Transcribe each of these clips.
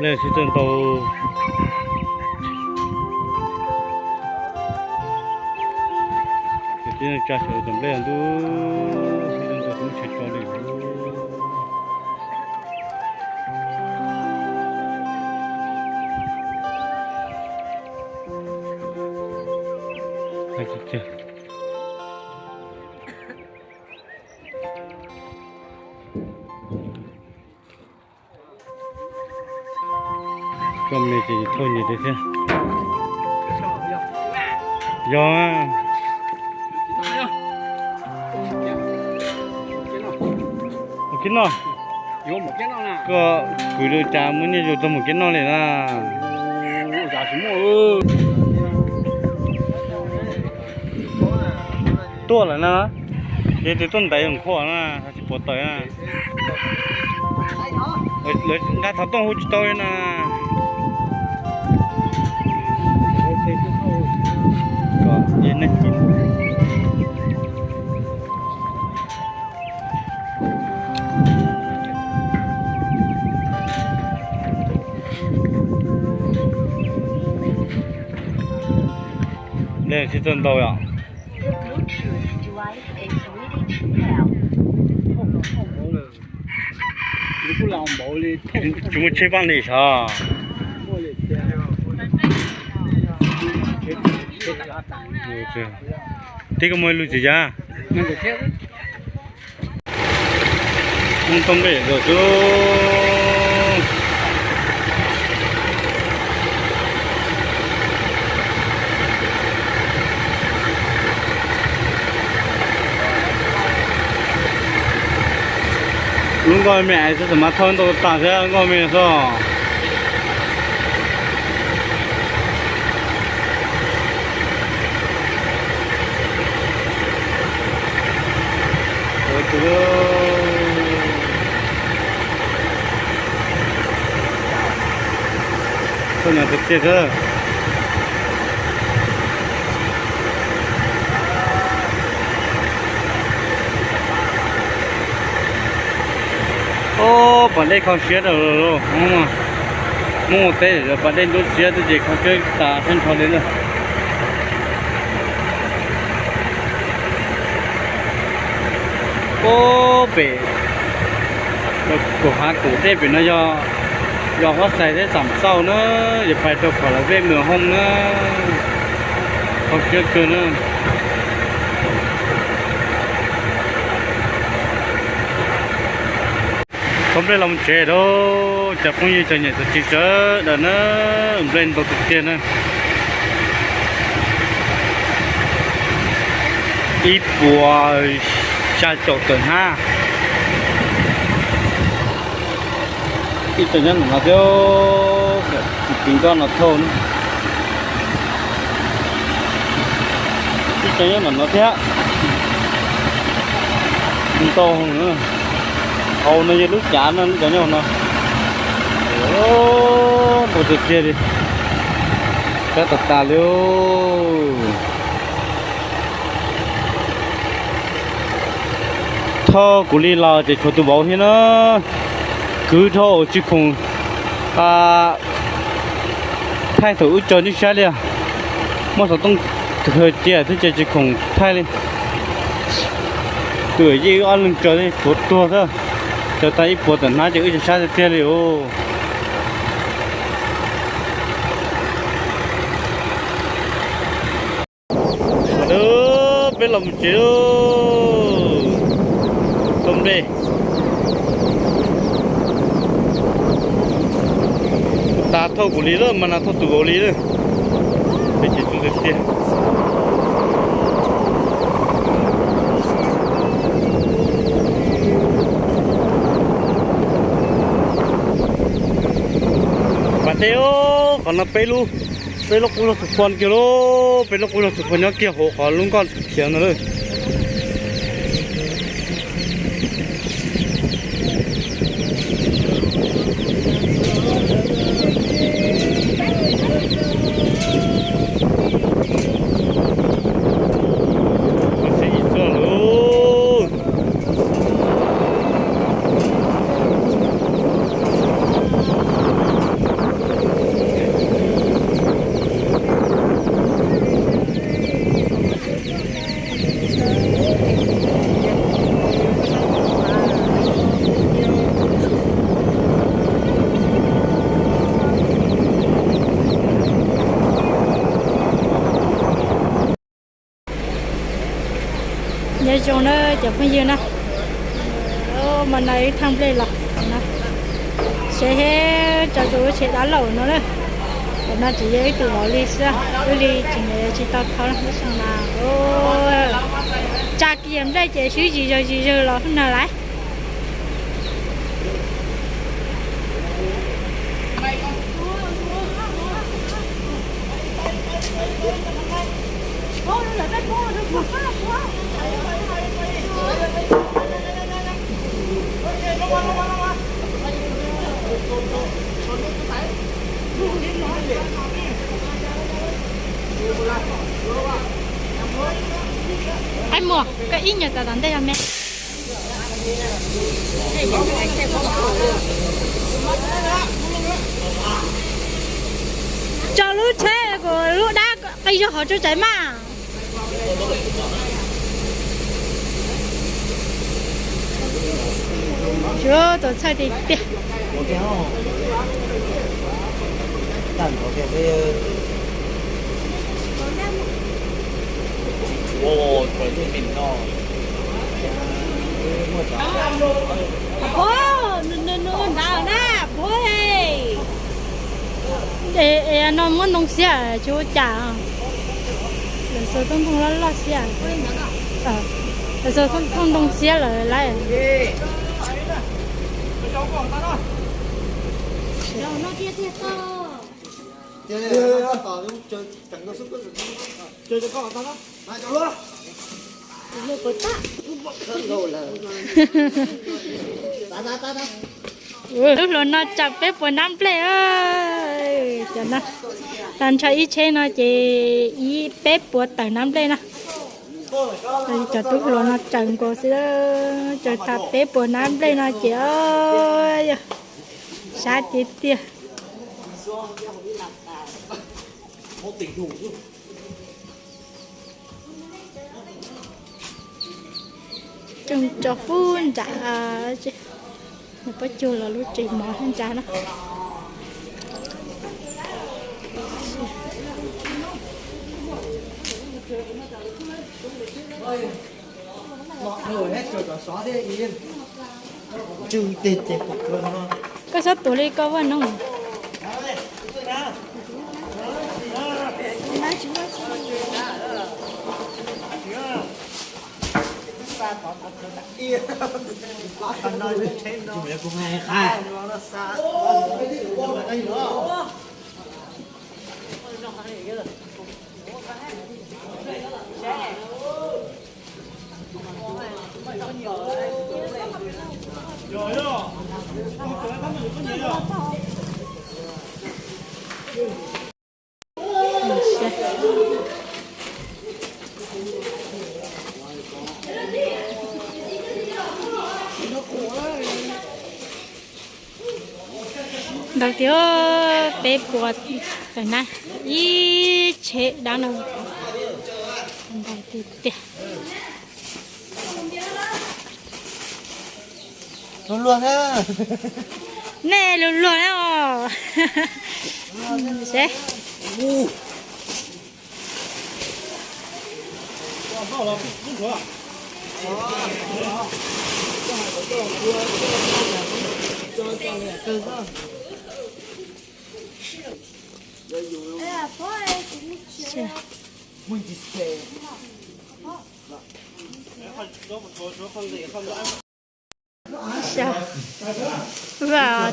Nplej sib txawj ntau. Kwv tij neej tsa sawv daws cov nplej ntau, sib txawj ntau, tus muaj tsheb tso li. Koj me ces thauj nyias li thiab. Yog. Mus kib noj. Koj kwv li cas muaj nyiaj yuav tau mus kib noj li na. Tuaj lawm na. Ces tus tuaj ntaiv nkhuaj na, tsis pom tawm na. Lawv nqa xov tooj hu tsis tau li na. Nplej sib txawj ntau yom. Tsis muaj tsheb paj li sav. Tib koj muaj ib lub txiv yab. Ub, tau nplej lawm xwb. Lub nkoj me xwb, txawm mas thauj ntau tas thiab, nkoj me xwb. Thauj nyuag tiag tiag xwb. Ob, pas dej kho siab rau, Hmoob ua teb pas dej ntub siab twb ces kho siab tas tag nrho li lawm. Ob, pem kaum hav kaum dej pem no yog, yog huab xais thiab xam xauj na, yog pais rau qhov lawv vej Mws Hooj na, kho siab kawg na. Thauj nplej los mus tsev lauj, cov phooj ywg cov niam txiv sawv daws na, nplej ntau tiag tiag na. Ib puas xya caum tawm hnab. Ib co nyob ntawm no thiab, tus txiv nkoj no thauj na. Ib co nyob ntawm no thiab. Ntau, hauv no yog lub cav na, lub cav nyob hauv no. Ntau tiag tiag li, sab tas tas li. Thauj kuv li los ces tshuav tus vauv thiab na, kwv dhau tsis khoom thaij thaum wb tso neb saib li. Muaj xov tooj kawg cia thiab ces tsis khoom thaij li. Tus yij wb ob leeg tso tshuav tuag xwb, tso tag ib puas tawm hnab ces wb tsis saib tiag tiag li os. Peb los mus tsev lauj. Thauj nplej tas thauj kuv li lawm mas nas thauj tus vauv li lawm. Peb ces tsuj tiag tiag. Pas dej, qhov no peb lub, peb lub qub zog Txus Phuaj kiag lauj, peb lub qub zog Txus Phuaj nyob kiag hauv qhov lub nkoj khiav no lawm. Zoo na cov phooj ywg na, mas no ib thaj nplej los na, seb tso rau lub tsev dab laug no na. Tam no tsis yog ib tug vauv li xwb, wb li tsis tsis tau thau na, tab sis mas tsa kiag nplej ces swb zis zawg zis zawg los na lawm. Aib Muas, koj ib nyuag tom tom ntej os me. Tso lub tsheb kuv lub dab qi zog hauv tsuas tsaiv mas. Tsuav txaus txhawj tiag tiag. Nws nws nws nrad na, puag. Es no muab ntoo xiab tsis ua cas. Lawv xaws tau ntoo loj loj xiab. Lawv xaws tau ntoo xiab lawm lauj. Tub hluas no tsaws peb puas nab nplej. Cov no, tag nrho ib tsheb no ces ib peb puas tawm nab nplej na. Cov tub hluas no tsaws nkaus xwb, tsaws tag peb puas nab nplej no ces yog sab tiag tiag. Tso pub nram, nws pob cuag los lub tsev mov nram na. Koj txhob tuav li koj vaj noog. Ntau tiag, peb puas tawm na, ib tsheb dab no. Ntau tiag tiag. Luag luag na. Nej luag luag na os. Seb. Wb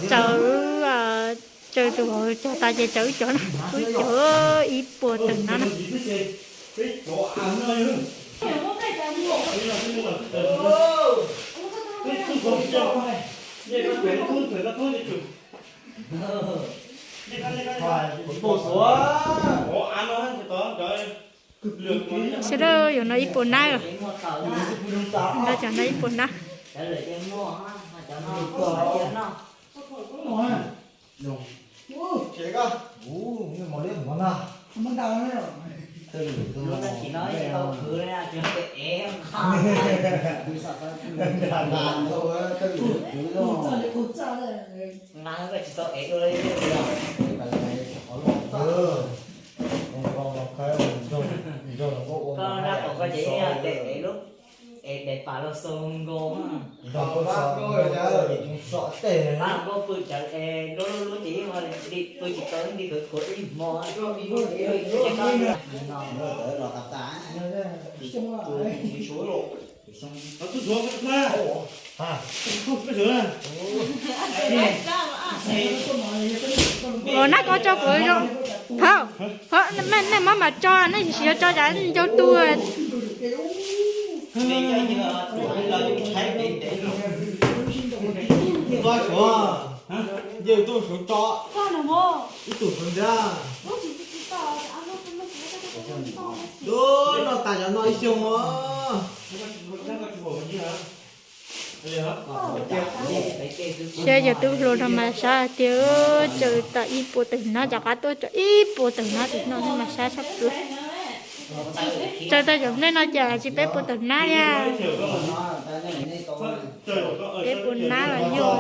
tsaws, wb tsaws tus vauv cog tas ces tsaws wb cov na, wb cog ib puas tawm na na. Sawv daws, yuav no ib puas nab, no cov no ib puas nab. Pab nkauj pw cawv es lub lub lub ces yeej li pw tsis tau, li khuv khuav ib hmo. Ua nab ko tso kuv zoo. Phauj, phauj, nej mab mam tso, nej tsis tso cas ncau tuag. Tuaj suav, nce tuaj suav tso, ib tug suav ntiag. Tub, noj tas cov no ib xyoos os. Saib cov tub hluas no mas sab tiag, tsaws tau ib puas tawm hnab, rov qab tuaj tsaws ib puas tawm hnab, tus no mas sab sab plua. Tsaws tau cov nplej no cas tsis peb puas tawm hnab li. Peb puas hnab los yog.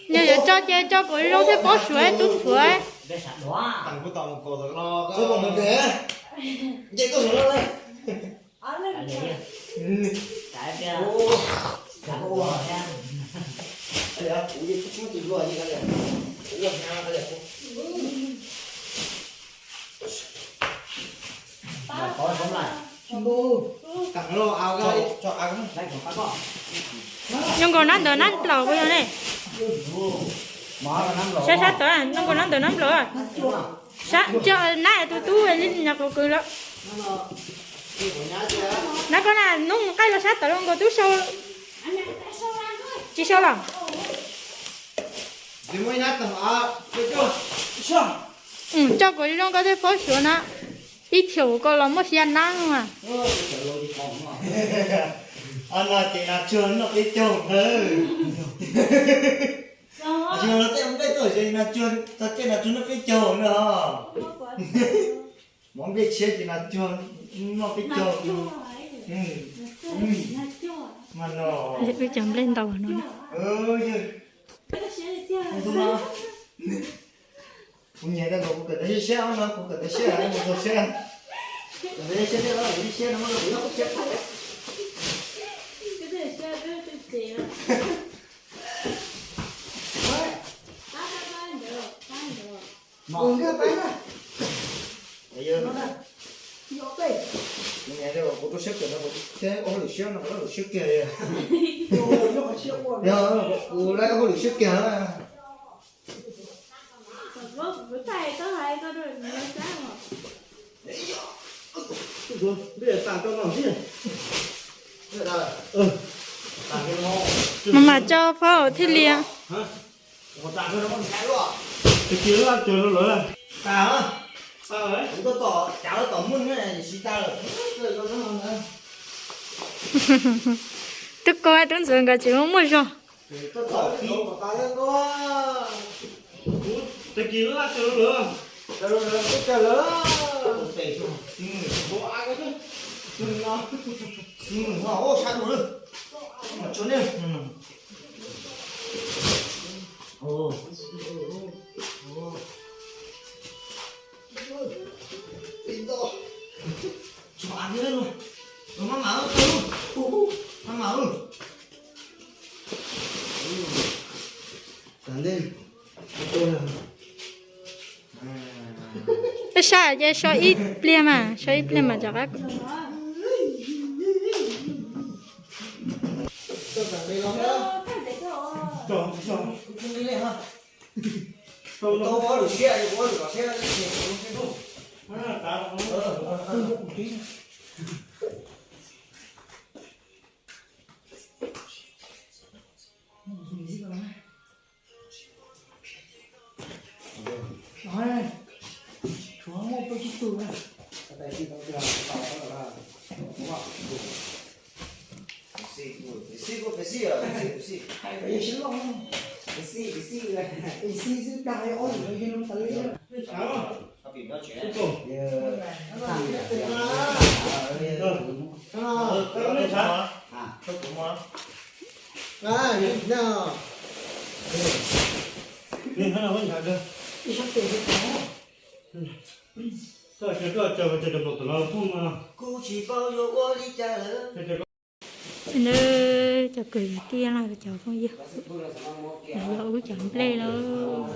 Yog yuav tso ces tso kom zoo thiaj paub suav tub txhuav. Zoo nkaus nab ntawd nab nplaum puas yog ne? Sab sab tod, zoo nkaus nab ntawm nab nplaum. Nab tus tub li nyuam qhuav kwv lawm. Nab koj na, nub nqaij los sab tod zoo nkaus tub sau. Tsis sau los? Tso kom zoo koj thiaj paub suav na. Ib txhia ko los muaj xya nab mas. Ces nas tsuag noj peb caug ntawd. Tsis los tej nplej tuaj ces nas tsuag, txog caij nas tsuag noj peb caug na. Mov nplej tshiab ces nas tsuag noj peb caug. Wb cov nplej ntau no. Kuv nyiam tau kuv kawm tau siab siab no, kuv kawm tau siab, kuv tau siab. Kawm tau siab siab, siab no, kuv nyob siab. Kuv nyiam tau kuv rau siab kawm no, kuv thiab ua hauj lwm siab no, kuv hauj lwm siab kiag li. Yog kuv lawv hauj lwm siab kiag na. Mas mam tso phauj thiaj li. Twb koj tub ntxawm nkawd tsis muaj zog. Peb sab ces so ib pliag mas, so ib pliag mas rov qab. Tshuav muaj peb tug na. Kuv tsis paub yuav ua li cas lawm. Cov kwv tij los cov phooj ywg, no yog wb cov nplej lawm,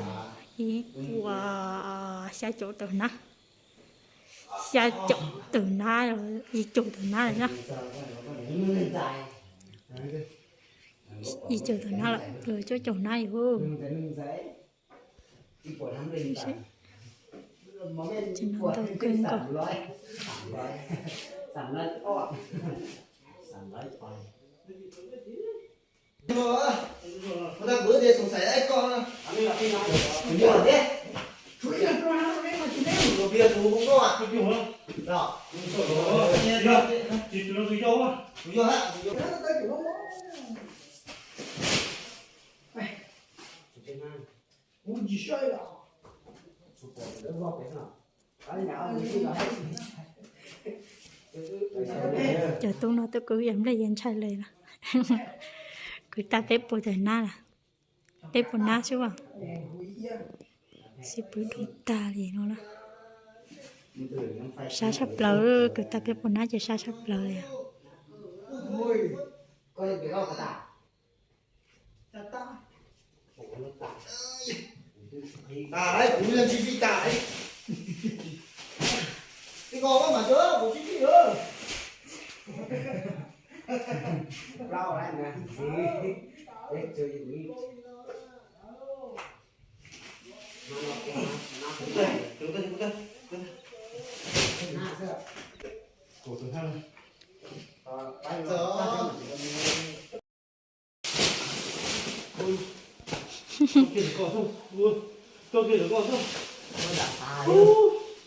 ib puas xya caum tawm hnab, xya caum tawm hnab, yim caum tawm hnab lawm na. Yim caum tawm hnab lawm, cuaj caum hnab yus. Tsis no ntau kawg nkaus. Cov tub no twb kuj yam nplej yeej ntshai li na. Kwv tag peb puas tawm hnab lawm, peb puas hnab xwb as, xib pwb dub tag li no na. Sab tshaj plaws, kwv tag peb puas hnab ces sab tshaj plaws li.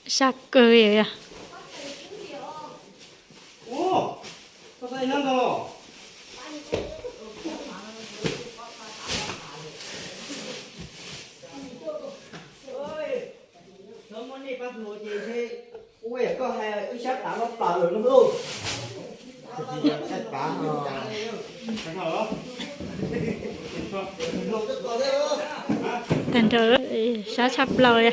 Sab kawg li. Tag nrho, sab tshaj plaws li.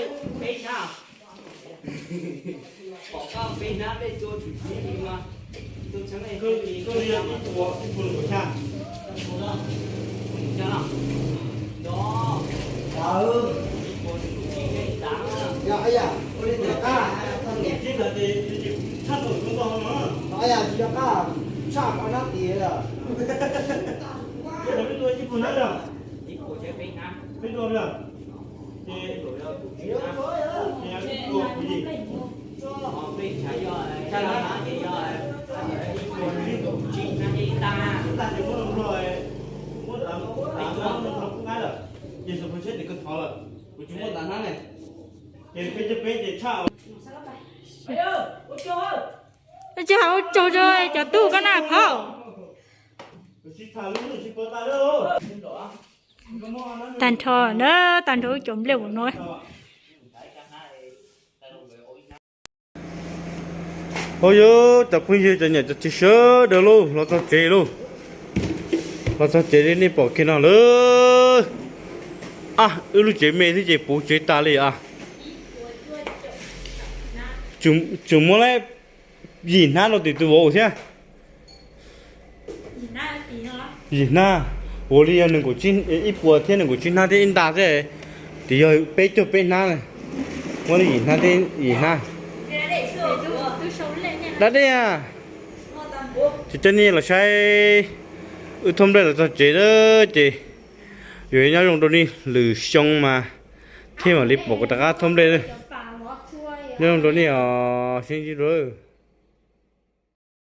Tsis hais ua tsaug rau cov tub koj na phauj. Tag nrho na, tag nrho wb cov nplej ua no. Au yog cov phooj ywg cov niam cov txiv sawv daws lauj, los txog tsev lauj. Los txog tsev li nej pom kiag no lawm. A, wb lub tsev me thiab ces puv tsev tas li a. Tseem muaj li yim hnab rau tim tus vauv thiab. Yim hnab, ua li yog nees nkaum tsib, ib puas thiab nees nkaum tsib hnab thiab ib nta thiab. Ces yog peb caug peb hnab, muaj li yim hnab thiab yim hnab. Da dej a, ces coj nej los saib wb thauj nplej los txog tsev na, ces yuav nyob zoo rau nej lwm xyoo mas thiaj mam li pom kuv rov qab thauj nplej. Nyob zoo rau nej os, sib ntsib dua.